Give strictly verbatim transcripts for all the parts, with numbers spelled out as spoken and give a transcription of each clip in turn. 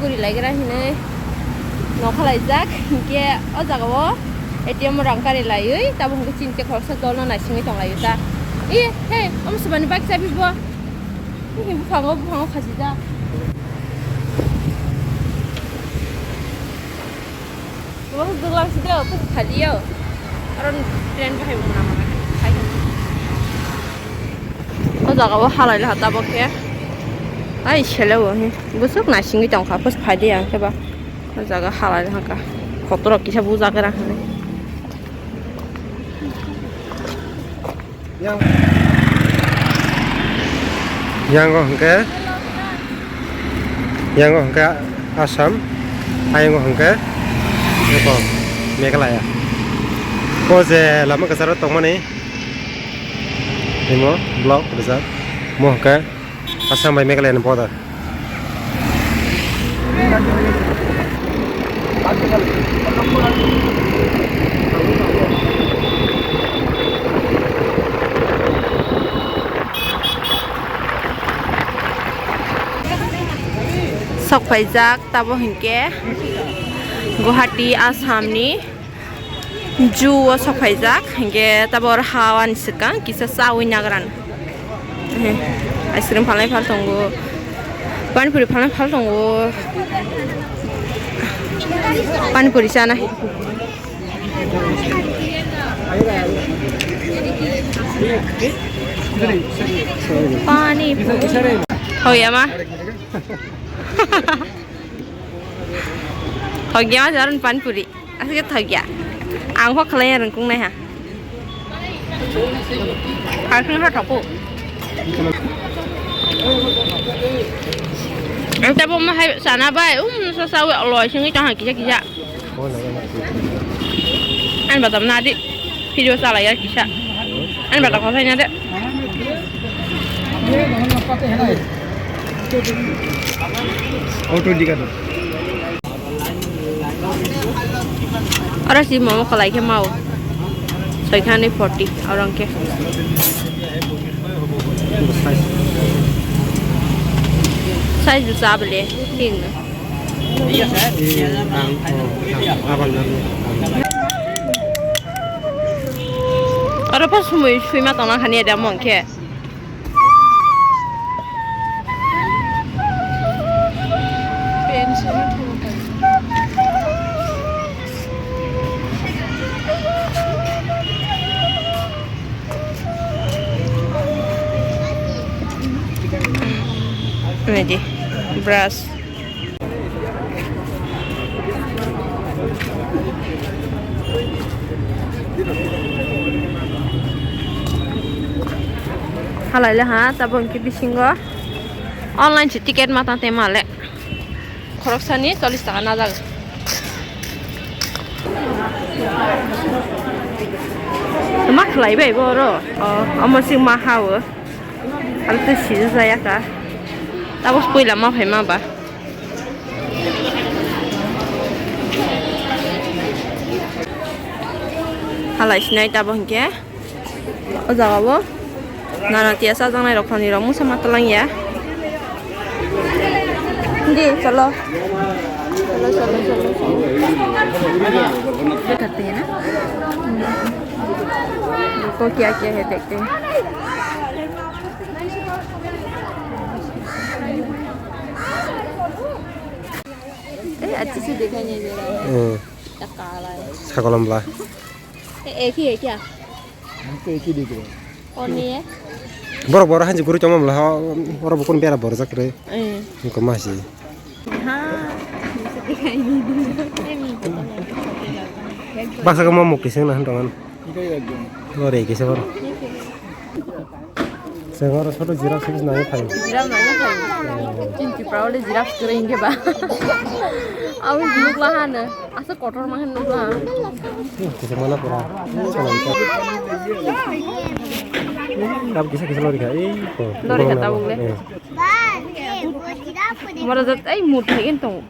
Ri laigra hinwi nokha laijak, hinkhe o jaga o A T M o rang kari laiwi, tabuk hinkhe chini tei khoroksa dolno naisingwi tong laio ta. I, he, omo swbani bike chabi bo. Buphango, buphango khasijak. Bo duglam si de, office khaliyo. Aro train bahai bo mona mona khai. O jaga o halai laha tabok khe. Ai sele o hi. Busuk naisingwi tongkha, office phai de ang khe ba. O jaga halai laha kha. Kotorok kisa bujak gra hinwi. Yang, yango hwnkhe, yango hwnkhe Assam, ayango hwnkhe eko Meghalaya. O je lama kwcharo tongmani imo block rijak, mo hwnkhe Assam bai Meghalaya ni border. Sok phaijak tabo hinkhe Guwahati, Assam ni. Zoo o sok phaijak, hinkhe tabuk oro ha ani swkang kisa chawi nagrang. Ice cream phalnai phal tongo, pani puri phalnai phal tongo, pani puri chanai. Pani puri. Hoyama. Hoyama jaran pani puri. Aswk thokya. Ang kok khlai rwngkung nai ha. Ang khe ha thokku. Ang tabo ma hai sana bai, um, sa sa wi loi singwi tong ha kisa kisa. Ang badam na di. Video chalai ya kisa. Ang badam ko sai na de. Auto dikado. Oro si momo kwlai khe mao. Soikhani forty, oro hwnkhe. Size bo chabele, thik no. Oro pa sumui suima tongna khani ada mong khe. Ready, brush. Halai le ha, tabuk hwnkhe bisingo online se ticket ma tang tei male. Khoroksani chollish taka najak. Ma khlai bai bo oro? O, omo se ma ha o. Aro tei sijak jaya kha. Tabuk puila ma phai ma ba. Halai sinai tabuk hwnkhe o jaga o nana tiya chajaknai rok thani rok mungsa ma twlang ya. Di, cholo. Cholo, cholo, cholo, cholo. Bekar twi na? Ko kya kya hai dekhte hain. ए, अच्छे से दिखाई नहीं दे रहा है। Hmm. Sakol ombla. ये एक ही है क्या? हमको एक ही दिख रहा है। और नहीं है? Borok borok hanji guri tongma mla ha, oro bukun bera borjak re. Eh. Niko masi. हाँ, मुझे दिखाई नहीं दे रहा। Basa kama mukti sing na hantongan. Ore kisa bor. Sengor soto giraffe sibis nangwi phaio. Giraffe nangwi phaio. Chini Tripura o le giraffe kwrwi hinkhe ba. Aboni nukla hano. Aswk kotor ma hwn nukla. Kisa mana pura. Tab kisa kisa lori kha. Ei ko. Lori kha tabuk le. Mora jat ei mut thai en tong.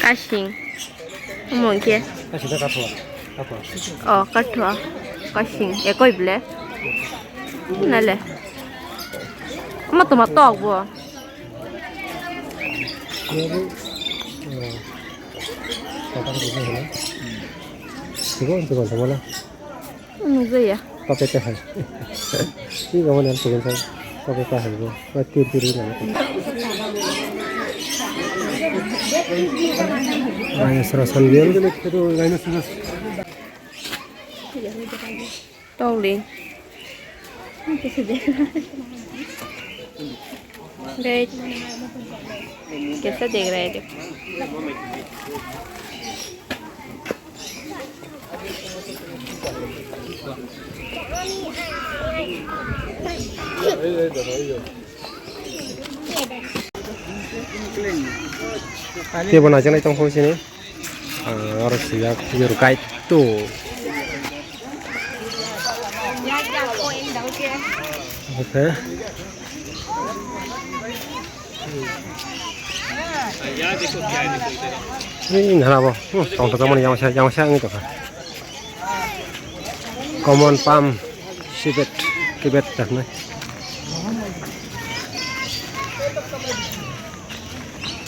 Kasing. Omo hwnkhe? Kasing khe kathua. Kathua. Oh, kathua. Kasing. Ekoi ble. Nale. Omo toma tok bo. Nere, oh, patang dini hino. Tigo, tigo, tigo na. Nukjaya. Kopi ta hai. Ni gabo nan tugon sa. Kopi ta hai bo. Ba tir tir ni. Ay, sra san gel. Tokli. Guys. Kaisa degra ya de. Kebo najaknai tongkha sini. Oro sijak your guide to. Okay. Ini nana bo, hmm, tong tong kamu yang saya, yang saya ini tuh. Common palm civet, civet dah nih.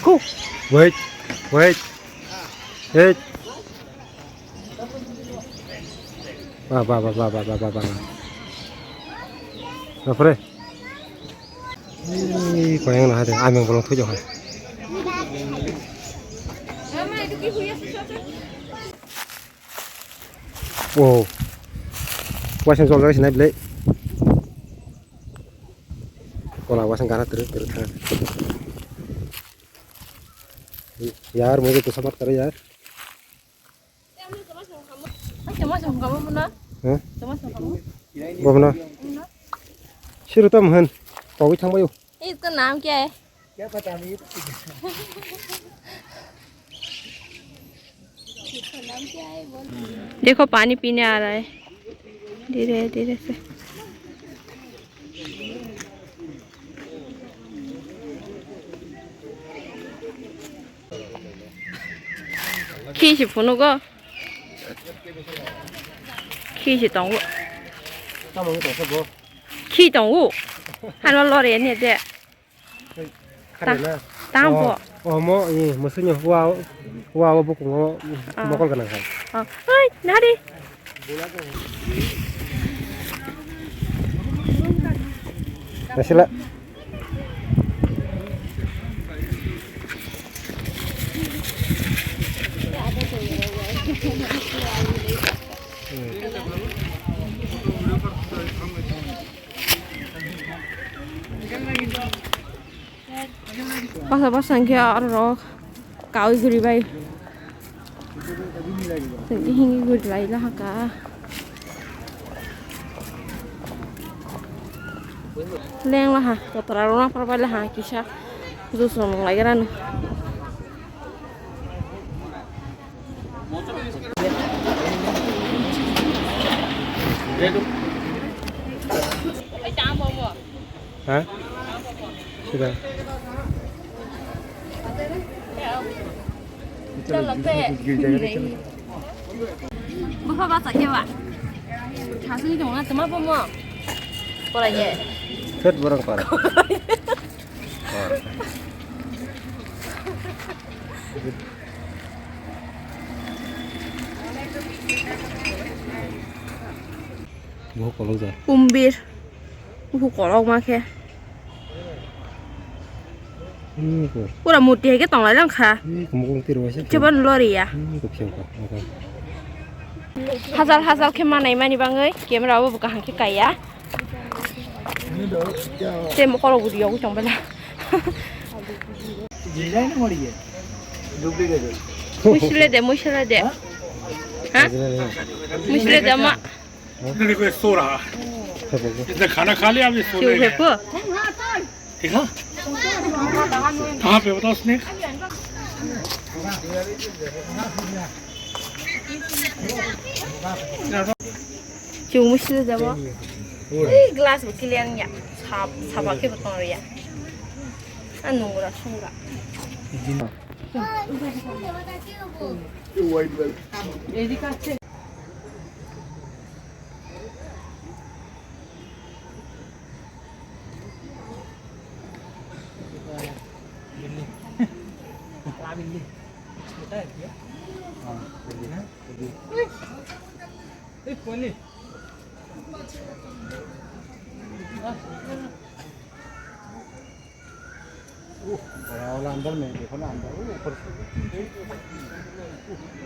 Ku, wait, wait, wait. Ba, ba, ba. Bapre. Ei, koyang na hade, ameng bolong thoi jokha. Oh. Waisang jol jagoi sinai belai. Kola waisang gana terus, terus thang. Yar, mujhe to samajh karo yar. Hah? Gomna. Siru tam han. Kogwi thangbayo. इसका नाम क्या है? देखो, पानी पीने आ रहा है धीरे धीरे से। Khi se phunugo. Khi se tongo. Tamo wngwi tongkha bo? Khi tongo. Hano lore ne de. Khare na? Tamo. Oh, oh, mo, i, musunya wa, wa, wa bukungo, ah, mokol ganang hai. Oh, oi, nari. Nasila. Bwsa bwsa hwnkhe aro rok kaui guri bai. Tei hwnwi guri lai lahaka. Leng laha, kotora rok naphar bai laha kisa. Juice rok nung lai gra no. Ha? Sida. Bwkha basa khe ba. Thasini tongna tuma pomo. Korai ye. Phet borok para. Bo kolok ja. Kumbir. Buku kolok ma khe. Hmm, ko. Pura murti hai khe tong lai lang kha. Hmm, ko mukung tiro waisa. Chebon lori ya. Hmm, ko phiang ko. Hajal hajal khe manai mani bangwi camera o bo kaham khe kaiya. Te mokol o budi yogwi tong bela. Design mori ye. Duplicate. Muisle de, muisle de. Ha? Muisle de ma. इतने कोई सो रहा है। इतना खाना खा लिया, अभी सोने गया। ठीक है। Kaha pe batao snack? Chwng muisu jabo. Ei glass bo clear ya. Sap, sapa khe bo tong ya. An nungra sungra. Uh, bora wala andar mein dekho na, andar, uh, upar se. Uh,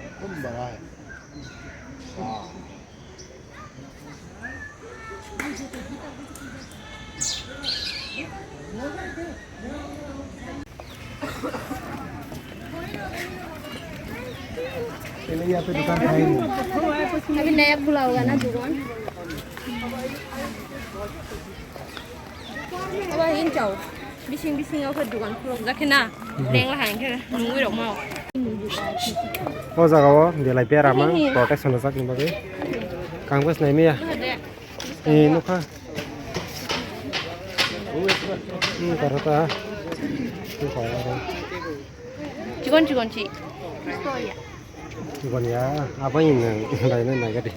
ekdam bada hai. Wow. Pele hi yahan pe dukan tha hi nahi. Abhi naya khula hoga na dukan. Aba hin chao. Bising bising o khe dukan khulok jakhe na. Leng la hang khe nungwi rok ma. O jaga o belai berama protection rwjakni bagwi. Kang bwsnai maya. Ee, nukha. Hmm, tarata. Chikon chikon chi. Chikon ya, apa ini nang, lain nang gadi.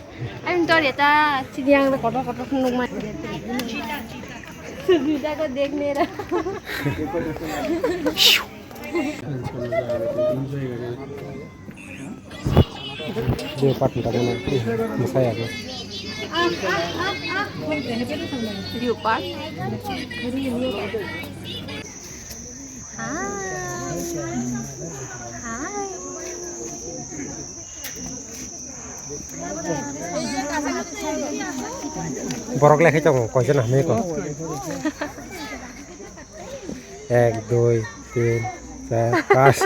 Ayun tor ya ta, sini yang kotor kotor nukma. Sudah kau dekh mera. Leopard ni tamo na, masai ako. Leopard. Hi. Hi. Borok lekhe tongo, koijon hamya ko. Ek, dui, tin, char, pas.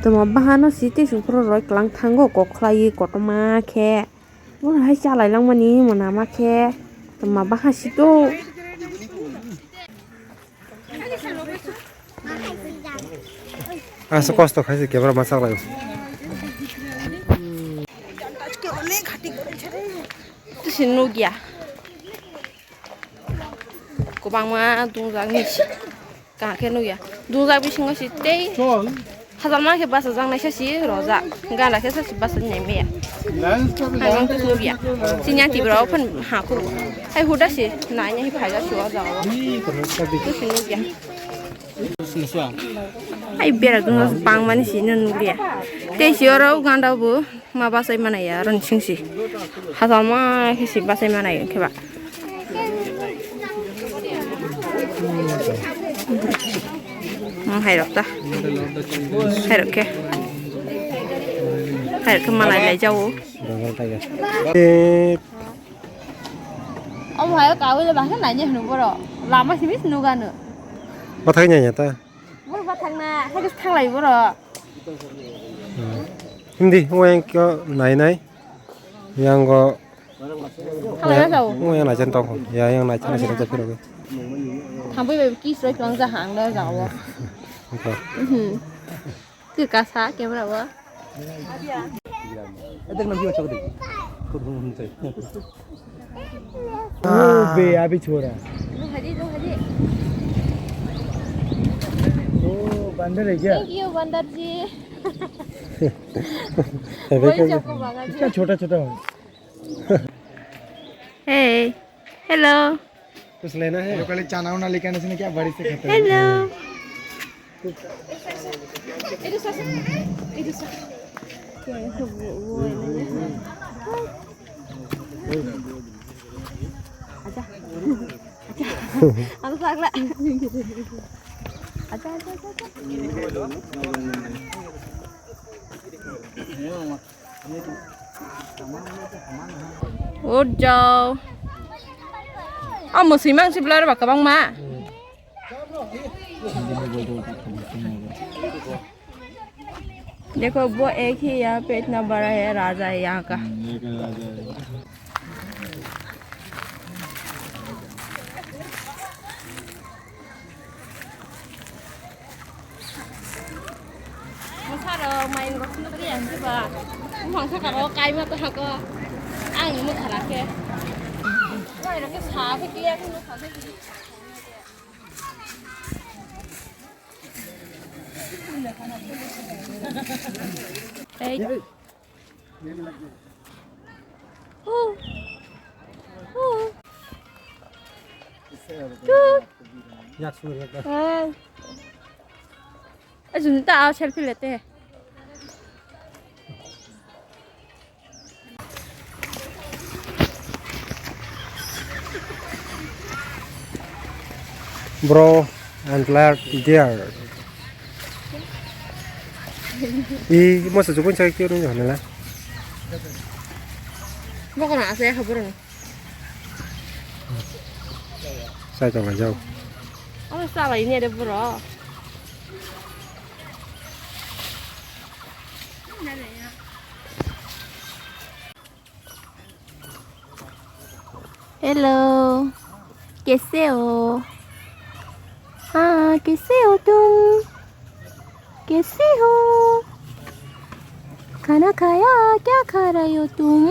Toma bahano si tei sungphuru roi klang thango kok khlaiwi kotorma khe. Bono hai chalai langmani mwnama khe. Toma baha si to. Asa kosto khaisi camera ma chaklai. Tusi nukya. Kwbangma dungjak ni si. Kaham khe nukya. Dungjak bisingo si tei. Hajalma khe bachajak naisa si rojak. Gana khe sa si bachajak nai maya. Ang nung tusi nukya. Sini ang tibra o phan haku. Hai huda si naina hi phaijak si o jaga o. Tusi nukya. Ai berak no bangmani si no nukliya. Tei si oro ganda bo ma bachai mana ya ron sing si. Hasalma khe si bachai mana ya khe ba. Hmm, hai rok ta. Hai rok khe. Hai rok khe malai lai jao. Omo hai kawi le bahkan nanya hnu boro. Lama simi nugano. Bathai nanya ta. Boro bathang na, hai khe thanglai boro. Hmm. Hindi, o yang kyo nai nai. Yang go. Thanglai na jao. O yang nai chen tong. Ya yang nai chen chen tong. Thambui bai kiss roi tong ja hang da jao. Okay. Mhm. Ke kasa camera wa. ये देख ना, ये बच्चा को देख। खुद घूम घूम से। ओ बे, अभी छोरा। ओ, बंदर है क्या? Thank you, बंदर जी। अबे वही क्या? चाकू मांगा जी। इतना छोटा छोटा हो। Hey, hello. कुछ लेना है? लोकल चना उना लेके आने से क्या बारिश से खत्म। Hello. Acha. Acha. Ang sagla. Acha, acha, acha, acha. Ut jao. O mwswi mang si blur ba kwbangma. देखो, वो एक ही यहाँ पे इतना बड़ा है, राजा है यहाँ का। हम्म, एक राजा है। Saro, main rok sunu kri ang ba. Bumang saka ro kai ma ta ko. Ang ni mukha rakhe. Wai rakhe sa phe kiya kunu sa phe. Hey. Oh. Oh. Yak suri yak. Eh. Ajun ta selfie lete. Bro and lad dear. I masa jukun cai kyo nung jahana la. Bokona ase khabar ni. Sai tong lai jau. Abo salai ni ade bro. Hello, कैसे हो? हाँ, कैसे हो तुम? कैसे हो? खाना खाया? क्या खा रहे हो तुम?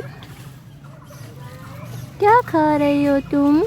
क्या खा रहे हो तुम?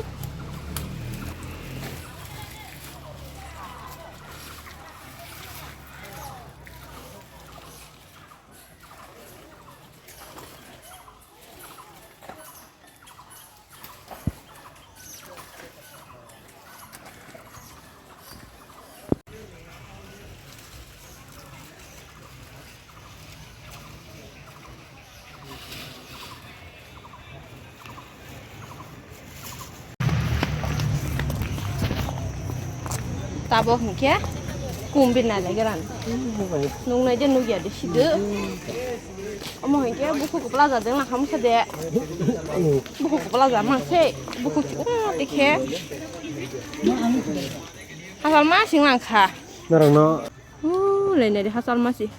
Tabo hwnkhe kumbir nai lai gran. Nung nai de nugya de sido. Omo hwnkhe bukhuk kwplaja de nang khamsa de. Bukhuk kwplaja mang se. Bukhuk chikma de khe. Hachal ma sing lang kha. Norok no. Uu, lai nai de hachal ma si.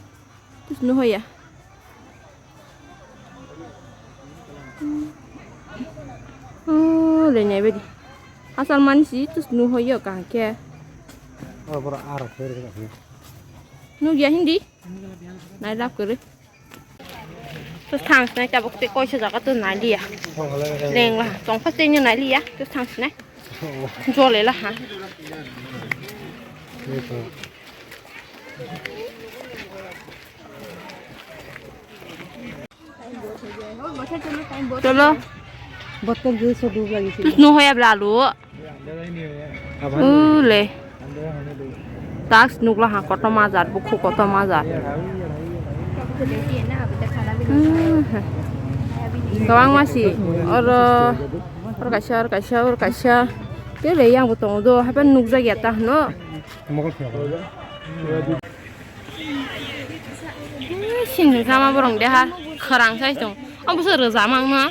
Tus nuhoya. Oh, le nai bedi. Asal mani si tus nuhoya kaham khe. Oh, boro aro khe rwgwi. Nugya hindi? Nai lap kwrwi. Tus thang sinai tabuk tei koisa jaga tus nai liya. Lengla tong fa tei nai liya. Tus thang sinai. Jole la ha. Cholo. Botol juice dub lagi si. Tus nuhoya bla alu. Ule. Tax nukla ha kotorma jat, bukhuk kotorma jat. Hmm. Kwbangma si. Oro, oro kaisa, oro kaisa, oro kaisa. Tei le yang bo tongo do, hapen nukjak ya ta hwno. Sinjwng sama borok de ha, khwrang sai tong. Ang bwswk rwjak mang no.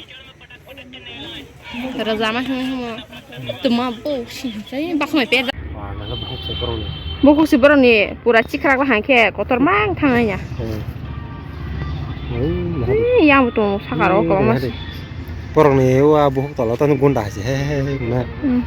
Rwjak ma hwnwi hwnwi. Twma bo sinjwng sai bakmai peda. Bukhuk se borokni. Bukhuk se borokni pura chikrak la hangkhe kotor mang thangnai ya. Hmm. Ui, maha. Ui, yang bo tongo saka ro kwbangma. Borokni o a bukhuk tola tano gunda hai se he he he he guna. Hmm.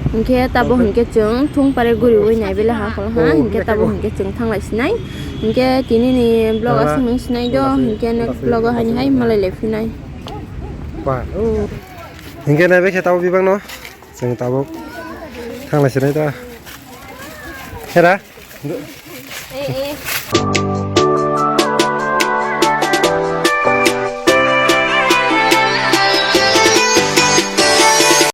Hinkhe tabuk hinkhe chwng thung pare guriwi nai bela ha, oh, ha, hinkhe tabuk hinkhe chwng thanglai sinai. Hinkhe tini ni vlog aswk nung sinai do, hinkhe next vlog o haini hai malai lai phinai. Ba. Oh. Hinkhe nai bekhe tabuk bibak no. Chwng tabuk thanglai sinai ta. Hera? Eh, eh.